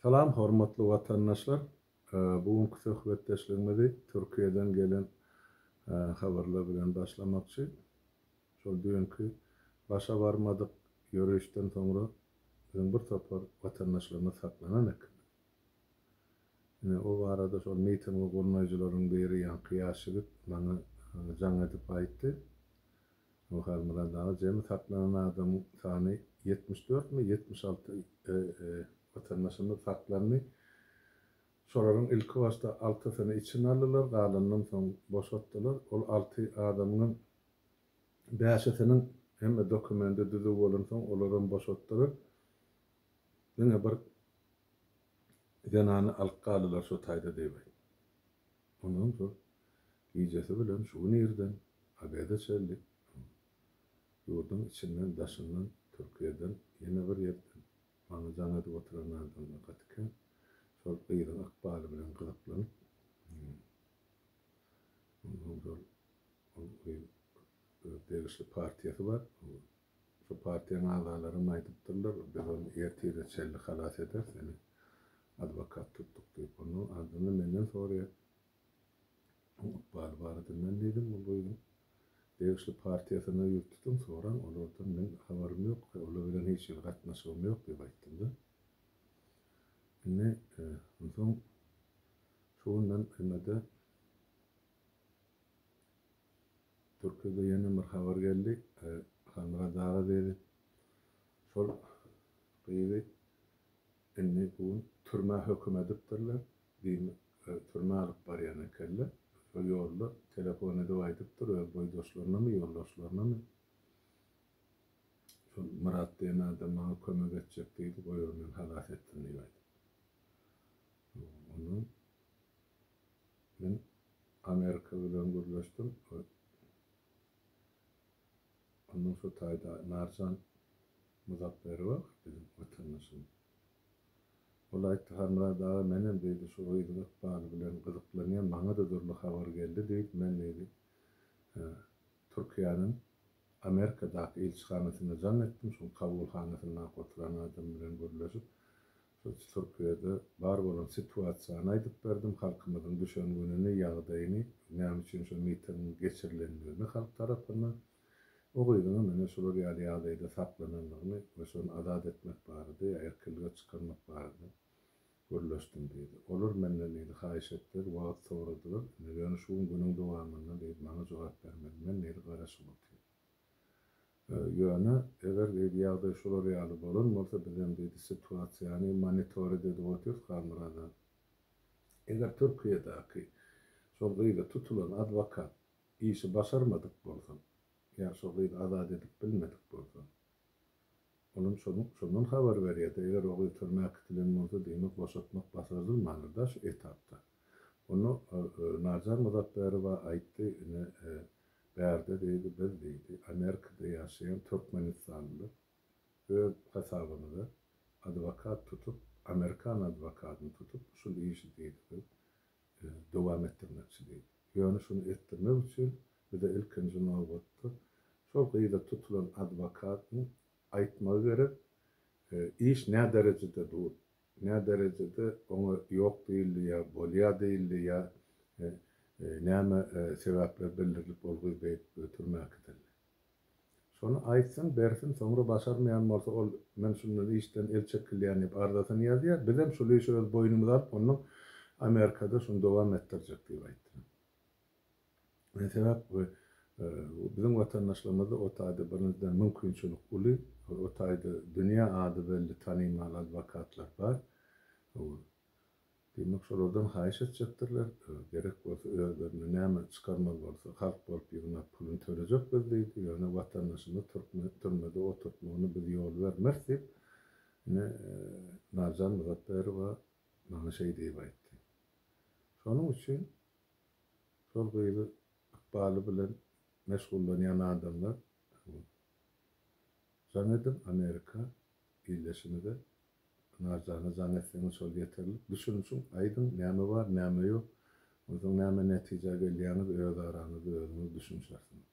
Salam hormatly watandaşlar! Bu günki söhbetdeşligimizi Türkiýeden gelen habarlar bilen başlamakçy. Şol düýnki başa barmadyk ýörişden soňra biziň bir topar watandaşlarymyz saklanan eken. Ine, o barada şol mitingi gurnaýjylaryň biri ýaňky ýaş ýigit maňa jaň edip aýtdy. Halmyrat aga, jemi saklanan adamyň sany 74 mi, 76 watandaşymyz saklandy. Şolaryň ilki başda altysyny içine aldylar, galanynam soň boşatdylar. Ol alty adamyňam bäşisiniň hemme dokumendi düzüw bolansoň, olaram boşatdylar. Diňe bir zenany alyp galdylar şo taýda diýip aýtdy. Ondan şol gijesi bilen şu gün irden obeda çenli ýurduň içinden, daşyndan, Türkiýeden, ýene bir ýerden maňa jaň edip oturan adamlar gaty kän. Şol gyzyň ykbaly bilen gyzyklanyp, onsoň şol ol gyz öz degişli partiýasy bar. Şu partiýaň agzalaram aýdypdyrlar, biz ony ertire çenli halas ederis, ine, adwokat tutduk diýip. Onnoň adamy menden soraýar. Oň ykbaly barada men diýdim, ol gyzyň degişli partiýasyna ýüz tutuň, soraň, olardan men habarym ýok, olar bilen hiç hili gatnaşygym ýok diýip aýtdym-da. Indi, onsoň şu günden emede Türkiýede ýene bir habar geldi. Halmyrat aga diýdi. Şol gyzy indi bu gün türmä höküm edipdirler. Diýmek, türmä alyp barýan ekenler. Şol ýolda telefon edip aýdypdyr öz boýdaşlarynamy, ýoldaşlarynamy. Şol Myrat diýen adam maňa kömek etjek diýdi, goý ol meni halas etsin diýip aýdypdyr. Ondan Men Amerika bilen gürleşdim. Ondan şu taýda Narjan Muzapberowa bar biziň watandaşymyz. Ol aýtdy, Halmyrat aga menem diýdi şu gyzyň ykbaly bilen gyzyklanýan, maňa-da dürli habar geldi diýip, men diýdi Türkiýäniň Amerikadaky ilçihanasyna jaň etdim, şoň kabulhanasyndaky oturan adam bilen gürleşip, Şol Türkiýede bar bolan situasiýany aýdyp berdim, halkymyzyň düşen gününi, ýagdaýyny, näme üçin şo mitingiň geçirilendigini halk tarapyndan, o gyzyňam ine şular ýaly ýagdaýda saklanandygyny we şony azat etmek barada ýa erkinlige çykarmak barada gürleşdim diýdi. Olar menden diýdi haýyş etdiler, wagt soradylar, ine ýöne şu gün günüň dowamynda diýdi maňa jogap bermeli, men diýdi garaşyp otyryn. Ýöne, eger diýdi, ýagdaý şular ýaly bolan bolsa, bizem diýdi, situasiýany monitorid edip otyrys Halmyrat aga. Eger Türkiýedäki şol gyza tutulan adwokat işi başarmadyk bolsa, ýa şo gyzy azat edip bilmedik bolsa, olam şonuň şondan habar berýär-de, eger o gyz türmä äkitilen bolsa, diýmek boşatmak başardylmandyr-da şu etapda. Onda Narjan Muzapberowa aýtdy, ine, Bärde diýdi, biz diýdi, Amerikada ýaşaýan türkmenistanlylar öz hasabymyza adwokat tutup, amerikan adwokadyny tutup, şul işi diýdi, biz dowam etdirmekçi diýdi. Ýöne şuny etdirmek üçin bize ilkinji nobatda şol gyza tutulan adwokatyň aýtmagy gerek, iş näderejede dur, Nä derejede oňa ýok diýildi ýa bolýa diýildi ýa näme sebäpler bildirilip ol gyz beýdip türmä äkidildi. Şony aýtsyn, bersin, soňra başarmaýan bolsa ol men şundan işden el çekilýän diýip arzasyny ýazýar, bizem şul işi öz boýnumyza alyp onnoň Amerikada şuny dowam etdirjek diýip aýtdy. Ne sebäp we biziň watandaşlarymyzda o taýda birinjiden mümkinçilik uly, o taýda dünýä ady belli tanymal adwokatlar bar. Diýmek şolardan haýyş etjekdirler, gerek bolsa özlerine näme çykarmaly bolsa halk bolup ýygnap puluny tölejek biz diýdi, ýöne watandaşymyz türkmen türmede oturtmagyny biz ýol bermeris diýip, ine Narjan Muzapberowa maňa şeý diýip aýtdy. Şonuň üçin Şol gyzy ykbaly bilen meşgullanýan adamlar jaň ediň Amerika ildeşimize Narjana jaň etseňiz şol ýeterlik düşünişiň aýdyň näme bar näme ýok onsoň näme netijä gelýäňiz öz araňyzda özüňiz düşünişersiňiz.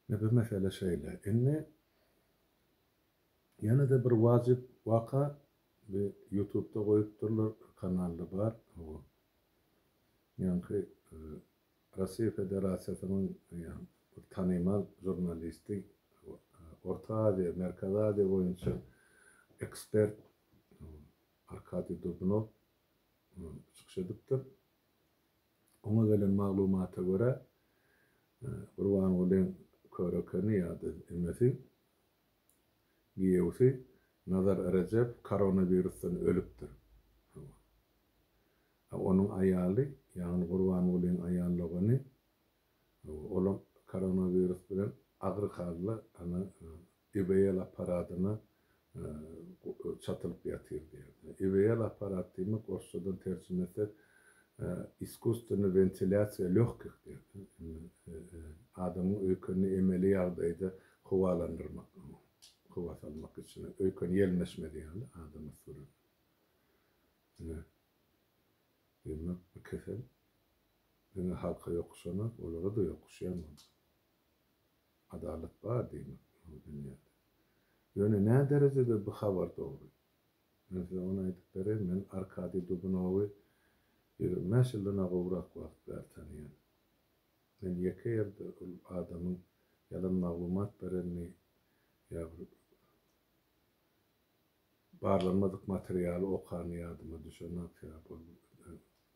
Ine bu mesele şeýle. Indi ýene-de bir wajyp waka. Bu ýutubda goýupdyrlar, kanalda bar. Hawa. Ýaňky Russiýa Federasiýasynyň bir tanymal žurnalisti, Orta Aziýa, Merkezi Aziýa boýunça ekspert Arkadiý Dubnow çykyş edipdir. Oňa gelen maglumata görä, Gurbangulyň körekeni ýa-da emesi, giýewsi Nazar Rejepow koronawirusdan ölüpdir. Hawa. A onuň aýaly, ýagny Gurbangulyň aýal dogany, olam koronawirus bilen agyr halda ana IBL apparadyna çatylyp ýatyr diýýär. IBL apparat diýmek orsçadan terjime etsek iskusstwennaya wentilýasiýa lýogkih diýýär. Adamyň öýkenini emeli ýagdaýda howalandyrmak, howa salmak içine, öýken ýelmeşmez ýaly adama sürülýär. Ine, diýmek, bu kesel diňe halka ýokuşanok, olara-da ýokuşýan boldy. Adalat bar diýmek bu dünýäde. Ýöne nä derejede bu habar dogry? Men size ony aýdyp bereýin, men Arkadiý Dubnowy 25 ýyldan-a gowrak wagt bäri tanaýan. Men ýeke ýerde ol adamyň ýalan maglumat berenini ýa bir Barlanmadyk materialy okany ýadyma düşenok, sebäp ol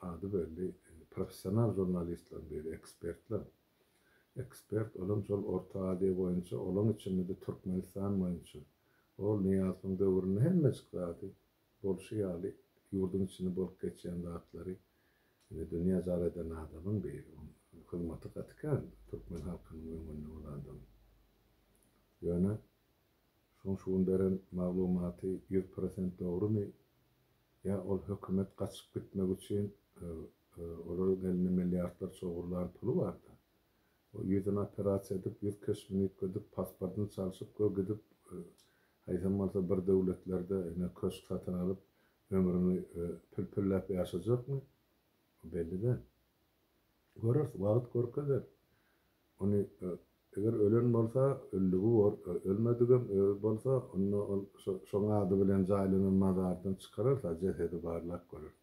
ady belli professional žurnalistleriň biri, ekspertler. Ekspert, olam şol Orta Aziýa boýunça, olaň içinde-de Türkmenistan boýunça. Ol Nyýazowyň döwründe hemmejik zady bolşy ýaly ýurduň içinde bolup geçýän zatlary ine dünýä jar eden adamyň biri. Oň hyzmaty gaty kän türkmen halkynyň öňünde ol adamyň. Ýöne Şoň şu gün beren maglumaty 100% dogrymy ýa ol hökümet gaçyp gitmek üçin olaryň elinde milliardlarça ogurlan puly barda. O ýüzüni operasiýa edip ýüz keşbini üýtgedip pasportyny çalşyp gö gidip haýsam bolsa bir döwletlerde ine köşk satyn alyp ömrüni pül-pülläp ýaşajakmy? O belli däl. Göreris wagt görkezer. Ony eger ölen bolsa, öldügi bor, ölmedigem özi bolsa, onda ol şoň ady bilen jaýlanan mazardan çykararys-a, jesedi barlap göreris.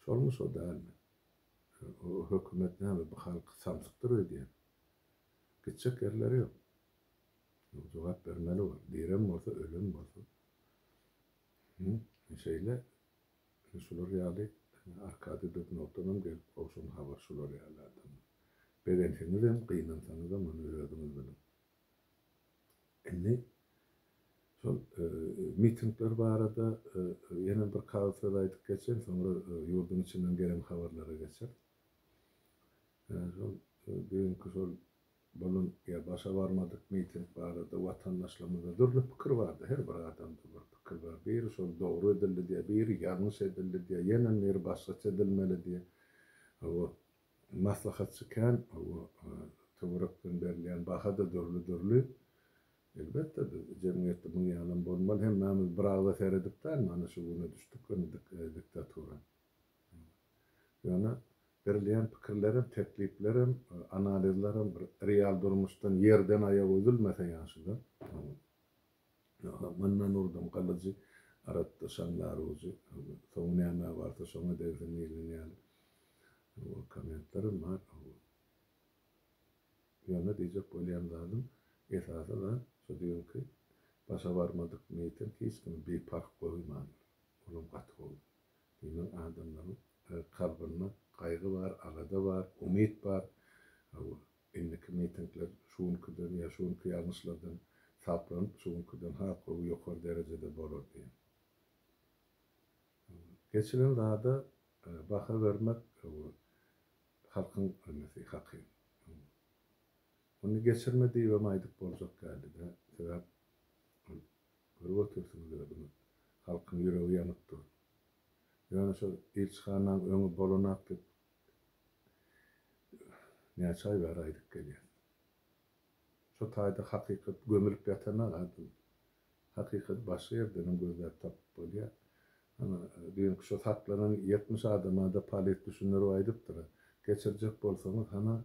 Şolmy, şo dälmi? O hökümet näme, bu halky samsykdyr öýdýän. Gitjek ýerleri ýok. Jogap bermeli bor. Direm bolsa, ölem bolsa. Şeýle. Ine şular ýaly Arkadiý Dubnowdanam gelip gowşan habar şular ýaly adamlar. Begenseňizem, gynansaňyzam ony özüňiz biliň. Indi şol mitingler barada ýene bir kagyz söz aýdyp geçeýin, soňra ýurduň içinden gelen habarlara geçeris. Şol düýnki şol Bolan ýa başa barmadyk miting barada watandaşlarymyzda dürli pikir bardy. Her bir adamda bir pikir bar. Biri şol dogry edildi diýýär, biri ýalňyş edildi diýýär, ýenem biri başgaça edilmeli diýýär. Hawa, maslahatçy kän, hawa, töwerekden berilýän baha-da dürli-dürli. Elbetde, biz jemgyýetde muň ýalam bolmaly. Hemmämiz bir agza seredip dälmi, ana şu güne düşdük indi diktatura. Ýöne berilýän pikirlerem, tekliplerem, analizlerem bir real durmuşdan, ýerden aýagy üzülmese ýagşyda. Mundan urdum gylyjy, aratdy şaňlar ujy, soňy nämä barsa şoňa degsin diýlen ýaly kommentlerem bar. Ýöne diýjek bolýan zadym, esasy zat şu düýnki başa barmadyk miting hiç kimi biparh goýmandyr. Olam gaty gowy. Diýmek, adamlaryň kalbynda gaýgy bar, alada bar, umyt bar. Hawa, indiki mitingler şu günküden ýa şu günki ýalňyşlardan saplanyp, şu günküden has gowy, ýokary derejede bolar diýen. Geçilen zada baha bermek halkyň nesi, haky. Ony geçirme diýibem aýdyp boljak däldi-de, sebäp ol Görüp otyrsyňyz özüňiz. Halkyň ýüregi ýanyp dur. Ýöne şol ilçihanaň öňi bolanak diýip näçe aý bäri aýdyp gelýäs. Şo taýda hakykat gömülip ýatanak adam. Hakykaty başga ýerdenem gözläp tapyp bolýar. Ana, düýnki şo saklanan 70 adama-da polis düşündirip aýdypdyr. Geçirjek bolsaňyz, hana,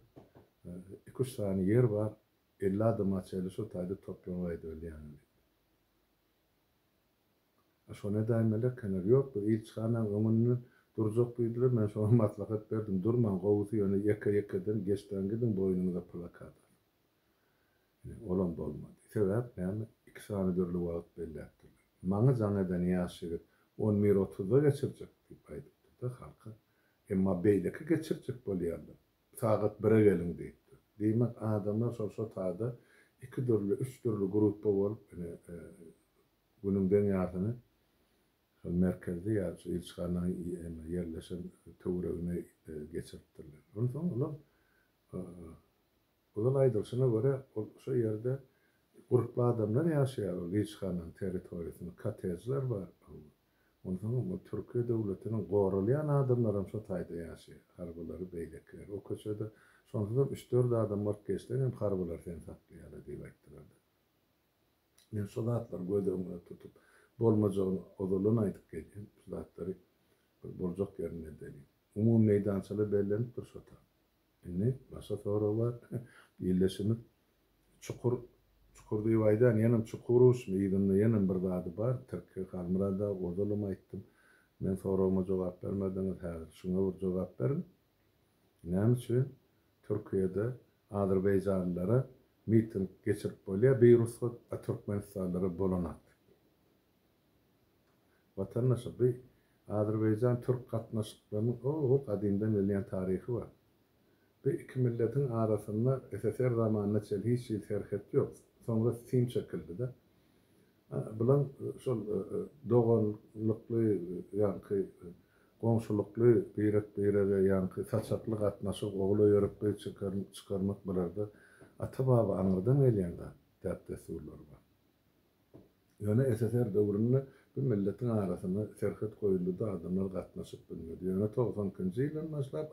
iki-üç sany ýer bar, 50 adama çenli şo taýda toplanyp aýdybilýäňiz diýip. A şony edäýmeli ekenler. Ýok, biz ilçihanaň öňünde durjak diýdiler. Men şoňa maslahat berdim. Durmaň, gowusy ýöne ýeke-ýekeden geçden gidiň, boýnuňyza plakat asyň. Ine, olam bolmady. Sebäp näme? Iki sany dürli wagt belläpdirler. Maňa jaň eden ýaş ýigit on bir otuzda geçirjek diýip aýdypdyr-da halka. Emma beýleki geçirjek bolýarlar. Sagat bire geliň diýipdir. Diýmek, adamlar şol şo taýda iki dürli, üç dürli gruppa bolup, ine, günüň deň ýarsyny şol merkezde ýa şu ilçihanaň ýerleşen töwereginde geçiripdirler. Onsoň olar Ozal aýdylyşyna görä, ol şo ýerde gurply adamlar ýaşaýar, ol ilçihananyň territoriýasynda kottejler bar. Onsoňam ol Türkiýe döwletiniň goralýan adamlaram şo taýda ýaşaýar, harbylary, beýlekileri. O köçede şonsuzam üç-dört adam baryp geçseň hem harbylar seni saklaýarlar diýip aýtdylar-da. Men şo zatlary göz öňüne tutup, bolmajagyny ozaldan aýdyp gelýän, şu zatlary bir boljak ýerinde edeliň. Umumy meýdançalar bellenipdir şo ta. Indi başga sorag bar. Ildeşimiz çukur, çukur diýip aýdan, ýenem çukuruşmy, yzynda ýenem bir zady bar. Tirki Halmyrat aga, ozalam aýtdym. Men soragyma jogap bermediňiz, häzir şuňa bir jogap beriň. Näme üçin Türkiýede azerbaýjanlylara miting geçirip bolýar birugsat, a türkmenistanlylara bolanok? Watandaşlar, bu azerbaýjan-türk gatnaşyklarynyň o-o gadymdan gelýän taryhy bar. Bu iki milletiň arasynda SSR zamanyna çenli hiç hili serhet ýok. Soňra sim çekildi-de. Bulaň şol doganlykly, ýaňky goňşulykly birek-birege ýaňky saçakly gatnaşyk, ogul öýerip gyz çykarmak bularda ata-baba aňyrdan gelýän zat, däp-dessurlary bar. Ýöne SSR döwründe bu milletiň arasyna serhet goýuldy-da, adamlar gatnaşyp bilmedi. Ýöne 90 nji ýyldan başlap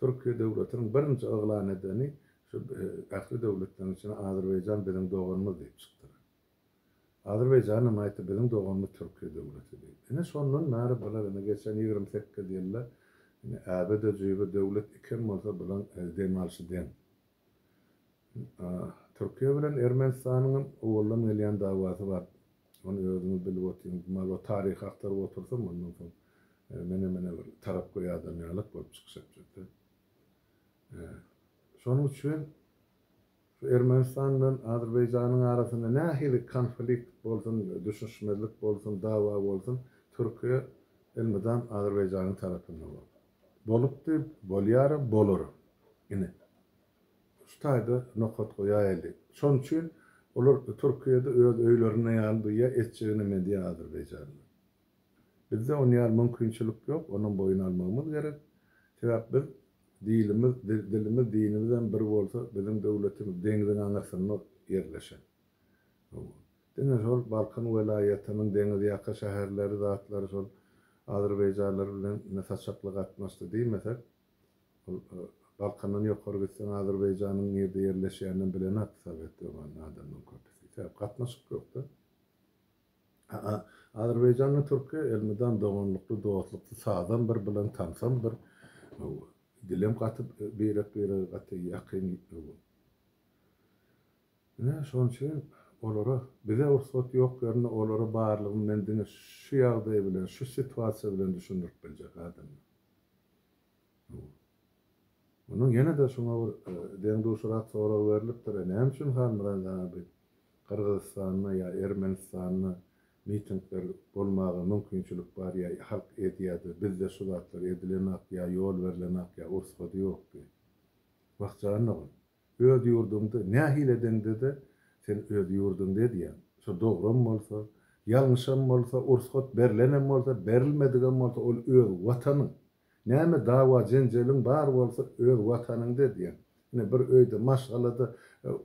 Türkiýe döwletiniň birinji yglan edeni şu ähli döwletleriň içinde Azerbaýjan biziň doganymyz diýip çykdylar. Azerbaýjanam aýtdy biziň doganymyz Türkiýe döwleti diýip. Ine şondan bäri bular ine geçen 28 ýylda ine äbe-de-jüýbe döwlet ikem bolsa bulaň dem alşy deň. Türkiýe bilen Ermenistanyňam owaldan gelýän dawasy bar. Ony özüňiz bilip otyňyz. Mal o taryhy agtaryp otursam ondan soň menem ene bir tarapgöý adam ýalak bolup çykyş etjekde. Şonuň üçin şu Ermenistan bilen Azerbaýjanyň arasynda nähili konflikt bolsun, düşünişmezlik bolsun, dawa bolsun, Türkiýe elmydam Azerbaýjanyň tarapynda boldy. Bolupdy, bolýaram, bolaram. Ine. Şu taýda nokat goýaýaly. Şonuň üçin olar Türkiýede öz öýlerinde ýaly duýýar, etjeginem edýär Azerbaýjanda. Bizde on ýaly mümkinçilik ýok, onam boýun almagymyz gerek. Sebäp biz dilimiz, dilimiz, dinimizem bir bolsa, biziň döwletimiz deňziň aňyrsynda ýerleşen. Hawa. Diňe şol Balkan welaýatynyň deňizýaka şäherleri zatlary şol azerbaýjanlar bilen ine saçakly gatnaşdy diýmesek, Ol Balkandan ýokary gitseň Azerbaýjanyň nirde ýerleşýäninem bilenok sowet zamanynda adamlaryň köpüsi. Sebäp gatnaşyk ýokda. Azerbaýjan bilen Türkiýe elmydam doganlykly, dostlukly, sazam bir bilen, tansam bir. Dilem gaty birek-birege gaty ýakyn. Ine, şonuň üçin olara, bize rugsat ýok ýerinde olara barlygymy men diňe şu ýagdaý bilen, şu situasiýa bilen düşündirip biljek adamman. Onuň ýene-de şuňa bir deň-duşurak sorag berlipdir, E, näme üçin Halmyrat aga bi Gyrgyzystanda ýa Ermenistanda mitingler bolmaga mümkinçilik bar ýa halk edýär-de, bizde şu zatlar edilenak ýa ýol berlenak ýa ursgady ýok diýip. Wah, jan dogan, Öz ýurduňda nähili edeňde-de, sen öz ýurduňda edýäň. Şo dogram bolsa, ýalňyşam bolsa, ursgat berlenem bolsa, berilmedigem bolsa, ol öz Watanyň. Näme dawa-jenjeliň bar bolsa, öz Watanyňda edýäň. Ine, bir öýde, maşgalada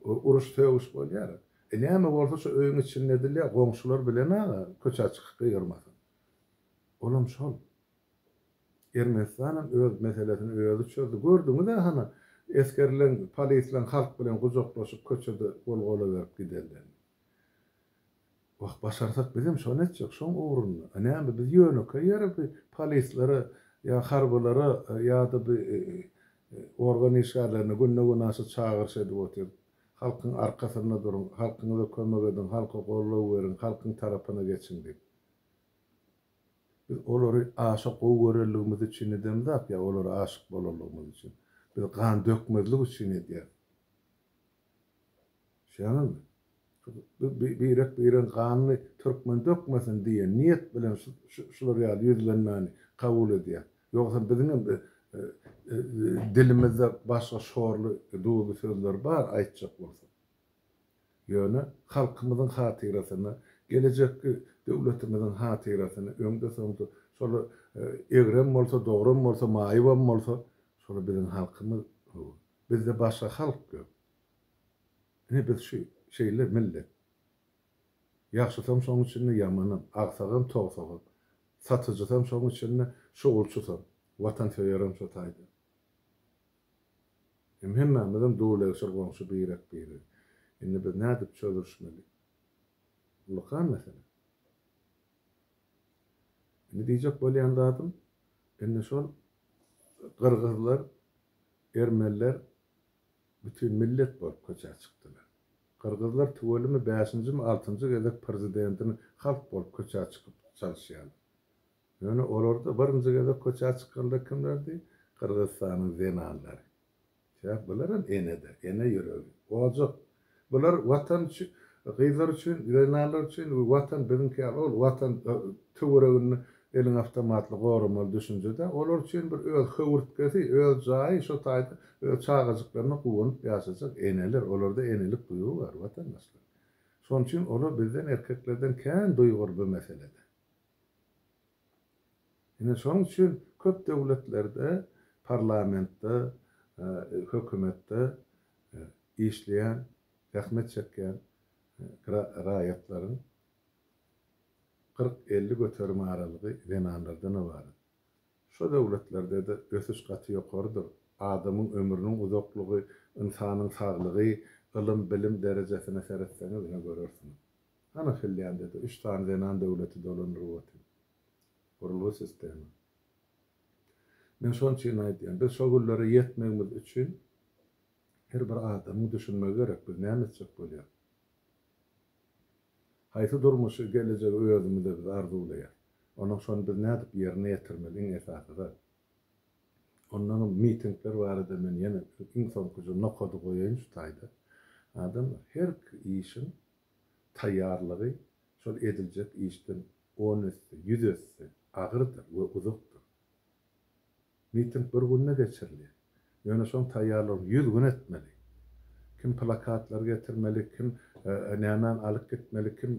uruş-sögüş bolýar. E, näme bolsa şo öýüň içinde edilýär, goňşular bilen-a köçä çykyp gygyrmasaň. Olam şol. Ermenistanam öz meselesini özi çözdi. Gördüňiz-ä hany, esgerleň, polisleň halk bilen gujaklaşyp köçede gol-gola berip gidenlerini. Wah, başarsak bizem şony etjek, şoň ugrunda. A näme, biz ýönekeý ýere bi polislere ýa harbylara ýa-da bi organ işgärlerine günde-günaşa çagyryş edip otyrys. Halkyň arkasynda duruň, halkyňyza kömek ediň, halka goldaw beriň, halkyň tarapyna geçiň diýip. Biz olary aşa gowy görenligimiz üçin edemzok ýa olara aşyk bolanlygymyz üçin. Biz gan dökmezlik üçin edýäris. Düşýäňizmi? Biz birek-biregiň ganyny türkmen dökmesin diýen niýet bilen şular ýaly ýüzlenmäni kabul edýäris. Ýogsam biziňem dilimizde başga şorly, duzly sözler bar aýtjak bolsak. Ýöne halkymyzyň hatyrasyna, gelejekki döwletimiziň hatyrasyna öňde-soňda şol egrem bolsa, dogram bolsa, maýybam bolsa, şol biziň halkymyz. Bizde başga halk ýok. Ine biz şu şeýle millet. Ýagşysam şoň içinde, ýamanam, agsagam, togsagam, satyjysam şoň içinde, şugulçysam, watansöýerem şo taýda. Hem hemmämizem dul-egsir goňşy birek-birege. Indi biz nädip çözüşmeli? Ullakan mesele. Indi diýjek bolýan zadym, indi şol gyrgyzlar, ermeniler bütin millet bolup köçä çykdylar. Gyrgyzlar tüweleme bäşinjimi, altynjy gezek prezidentini halk bolup köçä çykyp çalyşýarlar. Ýöne olarda birinji gezek köçä çykanda kimlerdi? Gyrgyzystanyň zenanlary. Sebäp bularam ene-de, ene ýüregi, ojak. Bular Watan üçin, gyzlar üçin, zenanlar üçin Watan biziňki ýaly ol Watan töweregini eliň awtomatly goramaly düşünje-dä. Olar üçin bir öz höwürtgesi, öz jaýy şo taýda öz çagajyklaryna guwanyp ýaşajak eneler. Olarda enelik duýgy bar, watandaşlar. Şonuň üçin olar bizden erkeklerden kän duýgur bu meselede. Ine şonuň üçin köp döwletlerde parlamentde, hökümetde işleýän, zähmet çekýän raýatlaryň 40-50 göterim aralygy zenanlardan ybarat. Şo döwletlerde-de ösüş gaty ýokarydyr. Adamyň ömrüniň uzaklygy, ynsanyň saglygy, ylym-bilim derejesine seretseňiz ine görersiňiz. Hany Finlýandiýada üç sany zenan döwleti dolandyryp otyr. Gurulgy sistema. Men şonuň üçin aýdýan, biz şo günlere ýetmegimiz üçin her bir adamyň düşünmegi gerek, biz näme etjek bolýas. Haýsy durmuşy, gelejegi özümize biz arzuwlaýas. Onuň şony biz nädip ýerine ýetirmeli iň esasy zat. Ondanam mitingler barada men ýene iň soňkuja nokady goýaýyn şu taýda. Adamlar, her işiň taýýarlygy şol ediljek işden on esse, ýüz esse agyrdyr we uzakdyr. Miting bir günde geçirilýär. Ýöne şoň taýýarlygyny ýüz gün etmeli. Kim plakatlar getirmeli, kim nämäni alyp gitmeli, kim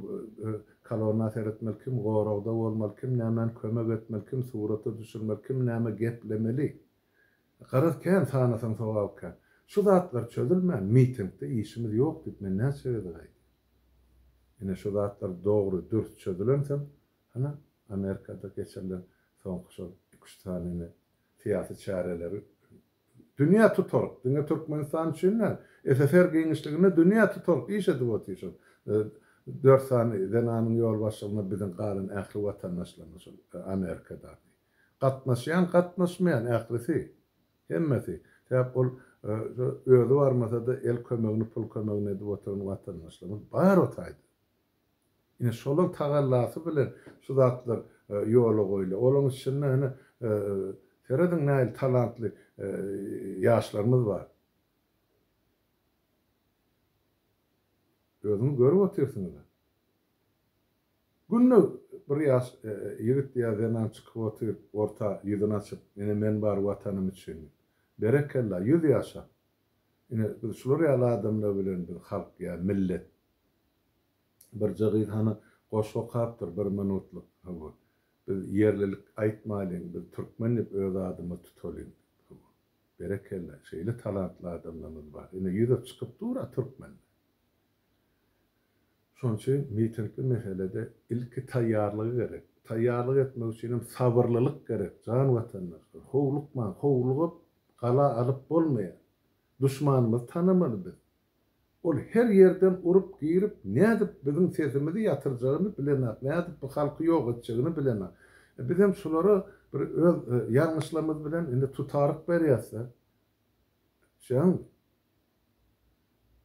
kolonna seretmeli, kim goragda bolmaly, kim nämäni kömek etmeli, kim surata düşürmeli, kim näme geplemeli. Garaz kän sanasaň sogaby kän. Şu zatlar çözülmän mitingde işimiz ýok diýip men näçe gezek aýdýan. Ine şu zatlar dogry dürs çözülensoň hana Amerikada geçirilen soňky şol iki üç sany ine syýasy çäreleri dünýä tutaryk diňe Türkmenistan üçin däl SSR giňişliginde dünýä tutaryk iş edip otyr şol dört sany zenanyň ýolbaşçylygynda biziň galan ähli watandaşlarymyz şol Amerikadaky. Gatnaşýan, gatnaşmaýan ählisi, hemmesi. Sebäp ol özi barmasa-da el kömegini, pul kömegini edip oturan watandaşlarymyz bar o taýda. Ine şolaň tagallasy bilen şu zatlar ýola goýulýar. Olaň içinde ine serediň nähili talantly ýaşlarymyz bar. Özüňiz görüp otyrsyňyz-a. Günde bir ýaş ýigit ýa zenan çykyp otyr orta ýüzüni açyp, ine men bar Watanym üçin diýip. Berekella, ýüz ýaşa! Ine biz şular ýaly adamlar bilen biz halk ýa millet. Birje gyz hany goşgy okapdyr bir minutlyk hawa. Biz ýerlilik aýtmalyň, biz türkmen diýip öz adymyzy tutalyň diýip hawa. Berekella, şeýle talantly adamlarymyz bar. Ine ýüze çykyp dur-a türkmenler. Şonuň üçin mitingli meselede ilki taýýarlygy gerek. Taýýarlyk etmek üçin hem sabyrlylyk gerek, jan watandaşlar. Howlukmaň, howlugyp gala alyp bolmaýar. Duşmanymyzy tanamaly biz. Ol her ýerden urup girip nädip biziň sesimizi ýatyrjagyny bilenak, nädip bu halky ýok etjegini bilenak. E bizem şulara bir öz ýalňyşlarymyz bilen indi tutaryk berýäs-de. Düşýäňizmi?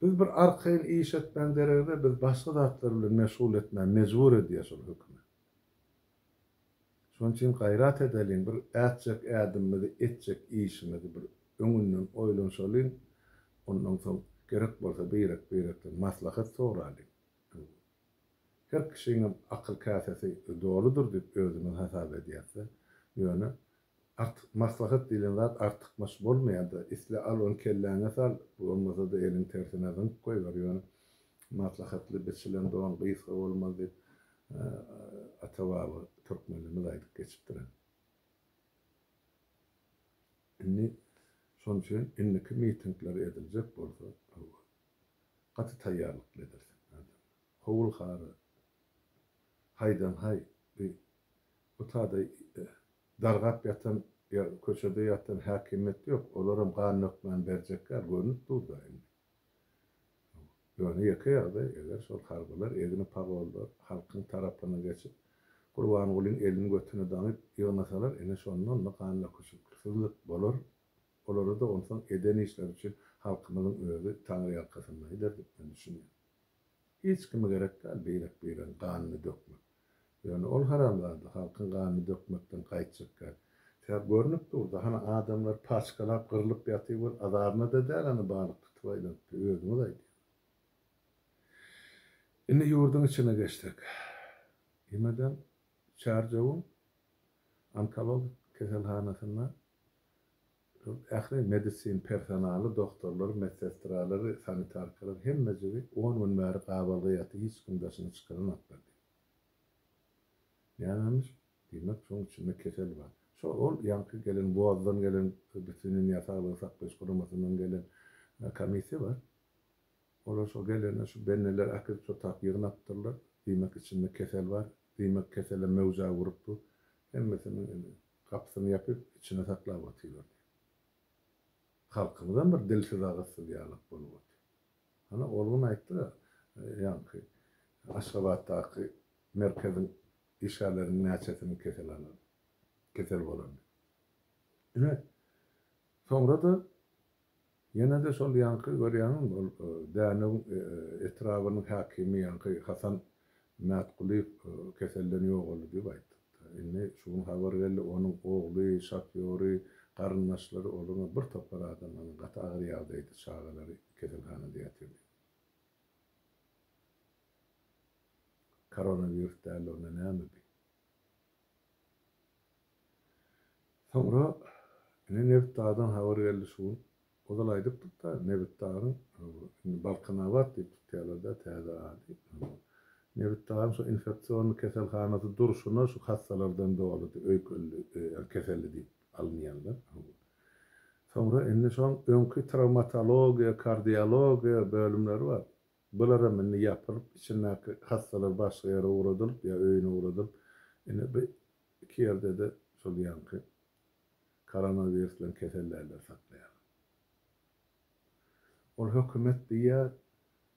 Biz bir arkaýyn iş etmäň deregine biz başga zatlar bilen meşgul etmäge mejbur edýär şol hökümet. Şonuň üçin gaýrat edeliň, bir ätjek ädimimizi, etjek işimizi bir öňünden oýlanşalyň, ondan soň gerek bolsa birek-birekden maslahat soralyň. Her kişiňem akyl käsesi doludyr diýip özümiz hasap edýäs-de, ýöne artyk maslahat diýlen zat artykmaç bolmaýar-da, isle al ony kelläňe sal, bolmasa-da eliň tersine zyňyp goýber, ýöne maslahatly biçilen don gysga bolmaz diýip ata-baba türkmenimiz aýdyp geçipdir. Indi şonuň üçin indiki mitingler ediljek bolsa, gaty taýýarlykly edilsin adamlar. Howul-hara, haýdan-haý bi bu tada dargap ýatan ýa köçede ýatan häkimiýet ýok, olaram gan dökmän berjek däl, görnüp dur-da indi. Ýöne ýeke ýagdaý, eger şol harbylar egni pagollar halkyň tarapyna geçip, Gurbangulyň elini götüne daňyp ýygnasalar, ine şonda onda gan döküşiksizlik bolar, Olara-da onsoň eden işleri üçin halkymyzyň özi taňryýalkasynda eder diýip men düşünýän. Hiç kime gerek däl birek-biregiň ganyny dökmek. Ýöne ol haramzada halkyň ganyny dökmekden gaýtjak däl. Sebäp görnüp dur-da, hany adamlar paçkalap gyrlyp ýatyr weli azaryna-da däl hany balyk tutup aýlanypdyr, özüňiz aýdýaňyz. Indi ýurduň içine geçsek. Ýemeden Çärjewiň onkologik keselhanasynda Ähli medisin personaly, dogtorlary, medsestralary, sanitarkalar hemmejigi on gün bäri gabalga ýaty hiç kim daşyna çykaranoklar diýip. Nämemiş? Diýmek şoň içinde kesel bar. Şo ol ýaňky gelen WOZ-dan gelen Bütindünýä saglygy saklaýyş guramasyndan gelen komissiýa bar. Olar şo gelende şu benneleri äkidip şo tak ýygnapdyrlar. Diýmek içinde kesel bar. Diýmek kesele möwjä urup bu. Hemmesiniň indi Gapysyny ýapyp, içine saklap otyberdi. Halkymyzam bir dilsiz-agyzsyz ýalak bolup otyr. Hany, ol gün aýtdy-da, ýaňky Aşgabatdaky merkeziň işgärleriniň näçesiniň kesel alan, kesel bolanyny. Ine, soňra-da Ýene-de şol ýaňky görýäňmi, ol Dänewiň etrabynyň häkimi ýaňky Hasan Mätgulyýew keselden ýogaldy diýip aýtdyk-da. Indi şu gün habar geldi, onuň ogly, şofýory, garyndaşlary, olaryň bir topar adam ony gaty agyr ýagdaýda çagalary keselhanada ýatyr diýip. Koronawirus däl onda näme bi? Soňra ine Nebitdagdan habar geldi şu gün. Ozal aýdypdyk-da, Nebitdagyň indi Balkanabat diýip tutýarlar-da täze ady. Nebitdagyň şu infeksionnyý keselhanasy durşuna şu hassalardan doludy, öýkenli, ýagny keselli diýip alynýanlar. Soňra indi şoň öňki trawmatologiýa, kardiologiýa bölümleri bar. Bularam indi ýapylyp, içindäki hassalar başga ýere ugradylyp ýa öýüne ugradylyp, indi bu iki ýerde-de şol ýaňky koronawirus bilen kesellärleri saklaýarlar. Ol hökümet diýýär,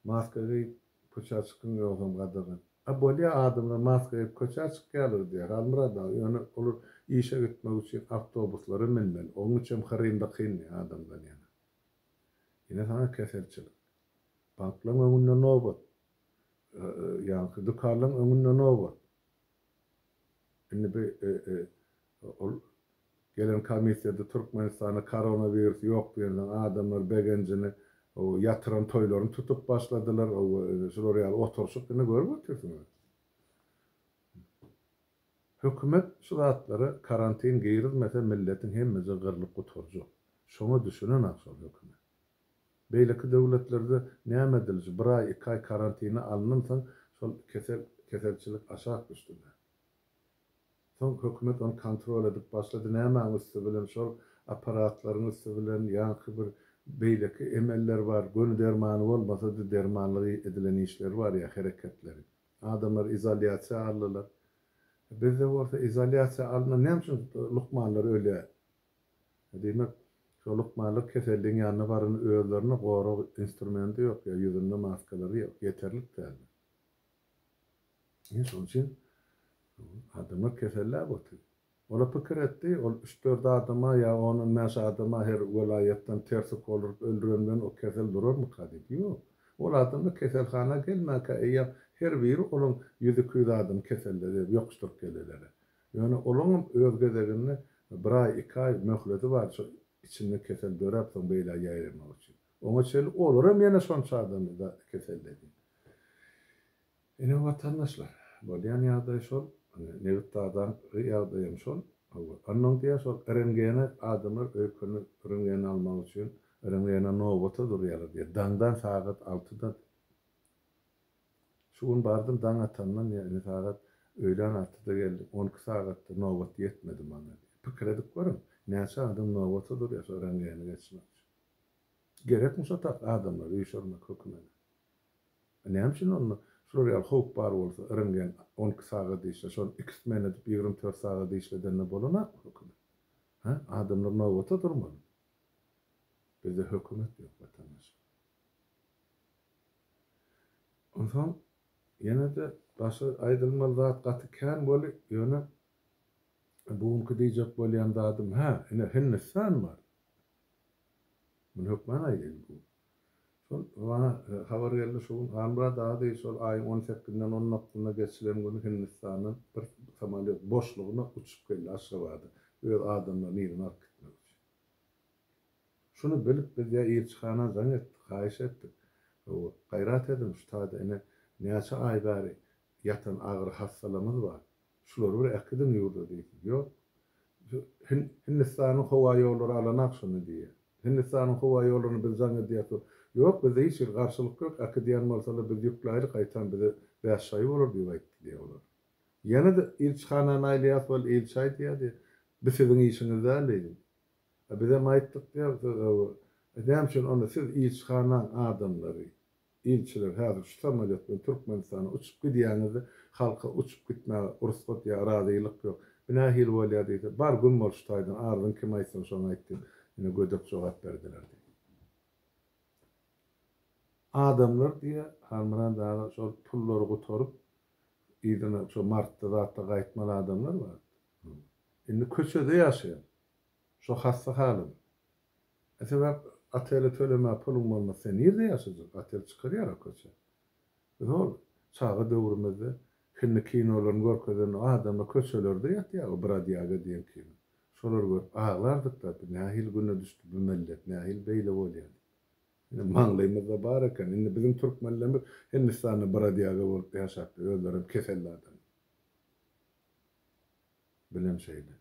maska geýip köçä çykyň, ýogsam gadagan. A bolýa, adamlar maska geýip köçä çykýarlar diýýär Halmyrat aga, ýöne olar işe gitmek üçin awtobuslara münmeli, onuň üçem hyryn-dykyn adamdan ýaňa. Ine saňa keselçilik. Banklaň öňünde nobat. Ýaňky dükanlaň öňünde nobat. Indi bi ol gelen komissiýada Türkmenistanda koronawirus ýok diýensoň adamlar begenjini ýatyran toýlaryny tutup başladylar. Şular ýaly oturyşyk indi görüp otyrsyňyz. Hökümet şu zatlara karantin girizmese milletiň hemmejigi gyrlyp gutarjak. Şoňa düşünenak şol hökümet. Beýleki döwletlerde näme edilişi bir aý iki aý karantine alnansoň şol kesel keselçilik aşak düşdüler. Soň hökümet ony kontrol edip başlady nämäň üsti bilen şol apparatlaryň üsti bilen ýaňky bir beýleki emeller bar göni dermany bolmasady dermanlygy edilen işleri bar ýa hereketleri. Adamlar izolýasiýa aldylar. Bizde bolsa izolýasiýa alnan näme üçin lukmanlar ölýär? Diýmek, şo lukmanlar keselliň ýanyna baranda özlerinde gorag instrumenti ýok ýa ýüzünde maskalary ýok, ýeterlik däl. Ine şonuň üçin adamlar keselläp otyr. Ola pikir etdi, ol üç-dört adama ýa on-on bäş adama her welaýatdan ters ukol urup öldüren bilen o kesel durarmyka diýdi. Ýok. Ol adamlar keselhana gelmänkä eýýäm her biri olaň ýüz-iki ýüz adam keselledi, ýokuşdyryp gelelere. Ýöne olaňam öz gezeginde bir aý, iki aý möhleti bar şo içinde kesel döräp soň beýlä ýaýramak üçin. Oňa çenli olaram ýene şonça adamy keselledýär. Ine watandaşlar, bolýan ýagdaý şol, ine Nebitdagdaky ýagdaýam şol. Hawa, onnoň diýýär şol rentgene adamlar öýkeni rentgene almak üçin rentgene nobata durýarlar diýýär. Daňdan sagat altyda. Şu gün bardym daň atandan diýýär, ine sagat öýlän altyda geldim, 12 sagatda nobat ýetmedi maňa diýýär. Pikir edip görüň, näçe adam nobata durýar şo rentgeni geçmek üçin. Gerekmi şo tak adamlary üýşürmek hökümete? Näme üçin onda şular ýaly howp bar bolsa rentgen 12 sagat işle, şony iki smen edip 24 sagat işledende bolanakmy hökümet? Hä? Adamlar nobata durmaly. Bizde hökümet ýok watandaşlar. Onsoň ýene-de başga aýdylmaly zat gaty kän weli, ýöne bu günki diýjek bolýan zadym, hä, ine Hindistan bar. Muny hökman aýdaýyn bu gün. Şol maňa habar geldi şu gün, Halmyrat aga diýdi, şol aýyň on sekizinden on dokuzynda geçilen güni Hindistandan bir samolýot boşlugyna uçup geldi Aşgabada, öz adamlaryny yzyna alyp gitmek üçin. Şuny bilip biz ýa ilçihana jaň etdik, haýyş etdik. Hawa, gaýrat ediň, şu taýda ine näçe aý bäri ýatan agyr hassalarymyz bar. Şulary bir äkidiň ýurda diýdik. Ýok. Hindistanyň howa ýollary alanak şuny diýýär. Hindistanyň howa ýollaryna biz jaň edýäs. Ýok, bizde hiç hili garşylyk ýok, äkidýän bolsalar biz ýükläýlik, gaýtam bize bäş şaýy bolar diýip aýtdy diýýär olar. Ýene-de ilçihanany aýlaýas, ol ilçi aýdýar diýýär. Bu siziň işiňiz däl diýdi. A bizem aýtdyk diýýär, näme üçin onda siz ilçihanaň adamlary, ilçiler häzir şu samolýot bilen Türkmenistana uçup gidýäňizde halka uçup gitmäge rugsat ýa razylyk ýok. Bu nähili bolýar diýse, bar güm bol şu taýdan, arzyňy kime aýtsaň şoňa aýt diýip, ine gödek jogap berdiler diýdi. Adamlar diýýär, Halmyrat aga şol pullary gutaryp, yzyna şo martda zatda gaýtmaly adamlar bar. Indi köçede ýaşaýar. Şo hassa halyny. E sebäp otele tölemäge puluň bolmasa sen nirde ýaşajak? Otel çykarýar-a köçä. Biz hol çaga döwrümizde hindi kinolaryny görkezende adamlar köçelerde ýatýar o Brodýaga diýen kino. Şolary görüp aglardyk-da bu nähili güne düşdi bu millet, nähili beýle bolýar diýip. Ine maňlaýymyzda bar eken. Indi biziň türkmenlerimiz Hindistanda brodýaga bolup ýaşapdyr, özlerem keselli adam. Bilem şeýle.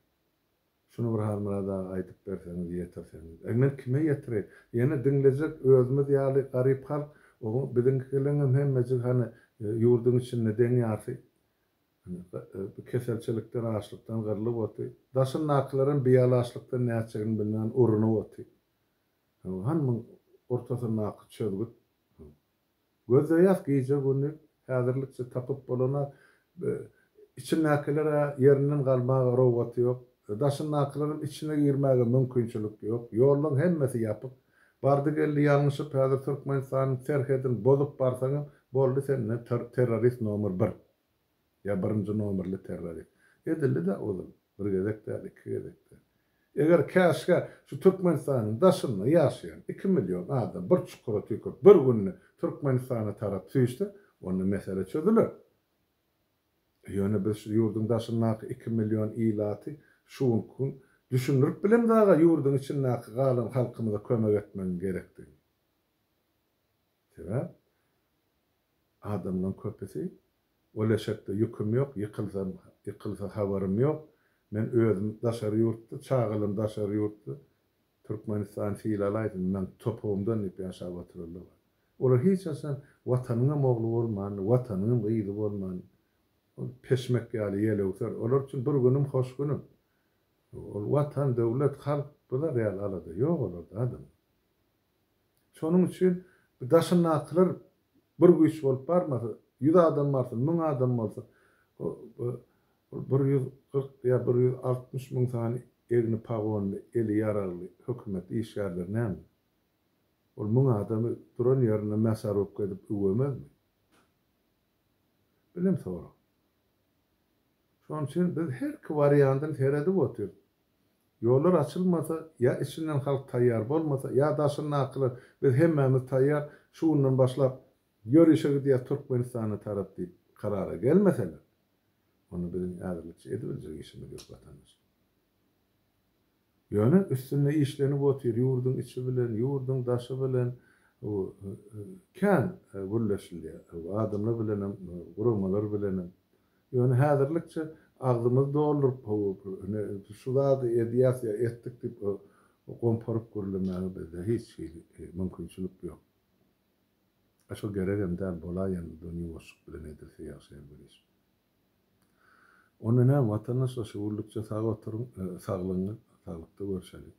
Şuny bir Halmyrat aga aýdyp berseňiz, ýetirseňiz. Äý men kime ýetireýin? Ýene diňlejek özümiz ýaly garyp halk, oňa biziňkileňem hemmejigi hany ýurduň içinde deň ýarsy hany keselçilikden, açlykdan gyrlyp oty. Daşyndakylaram bialaçlykdan nätjegini bilmän urunyp oty. Hany muň ortasyndaky çözgüt? Gözleýäs gije-gündiz, häzirlikçe tapyp bolana, içindäkiler-ä ýerinden galmaga rowgaty ýok, daşyndakylaram içine girmäge mümkinçilik ýok, ýollaň hemmesi ýapyk. Bardy-geldi ýalňyşyp häzir Türkmenistanyň serhedini bozup barsaňam boldy senden terrorist nomer bir. Ýa birinji nomerli terrorist. Edildi-dä ozal. Bir gezek däl, iki gezek däl. Eger käşgä şu Türkmenistanyň daşynda ýaşaýan iki million adam bir çukura tüýkürip bir günde Türkmenistana tarap süýşse, onda mesele çözüler. Ýöne biz şu ýurduň daşyndaky iki million ilaty şu günki gün düşündirip bilemzag-a ýurduň içindäki galan halkymyza kömek etmegiň gerekdigini. Sebäp adamlaryň köpüsi ol eşekde ýüküm ýok, ýykylsam, ýykylsa habarym ýok, men özüm daşary ýurtda, çagalarym daşary ýurtda, Türkmenistan sylalaýsyn, meň topugymdan diýip ýaşap oturanlar bar. Olar hiç haçan Watanyňam ogly bolmandy, Watanyňam gyzy bolmandy. Ol peşmek ýaly ýelöwser. Olar üçin bir günüm hoş günüm. Ol Watan, döwlet, halk bular ýaly alada ýok olarda adam. Şonuň üçin bu daşyndakylar bir güýç bolup barmasa, ýüz adam barsyn, müň adam bolsa, ol 140 ýa 160 müň sany egni pagonly, eli ýaragly hökümet işgärleri näme? Ol müň adamy duran ýerinde mäsarubka edip üwemezmi? Bilim sorag. Şonuň üçin biz herki wariandyny seredip otyrys. Ýollar açylmasa, ýa içinden halk taýýar bolmasa, ýa daşyndakylar biz hemmämiz taýýar, şu günden başlap ýörişe gidýäs Türkmenistana tarap diýip karara gelmeseler, Onda biziň häzirlikçe edibiljek işimiz ýok watandaşlar. Ýöne üstünde işlenip otyr, ýurduň içi bilen, ýurduň daşy bilen kän gürleşilýär. Adamlar bilenem, guramalar bilenem. Ýöne häzirlikçe agzymyzy dolduryp, şu zady edýäs ýa etdik diýip gomparyp gürlemäge bizde hiç hili mümkinçilik ýok. A şo geregem däl, bolaýanda ýuwaşlyk bilen edilse ýagşy her bir iş. Onda näme watandaşlar şu günlükçe sag oturyň, saglygyňyz, saglykda görşeliň.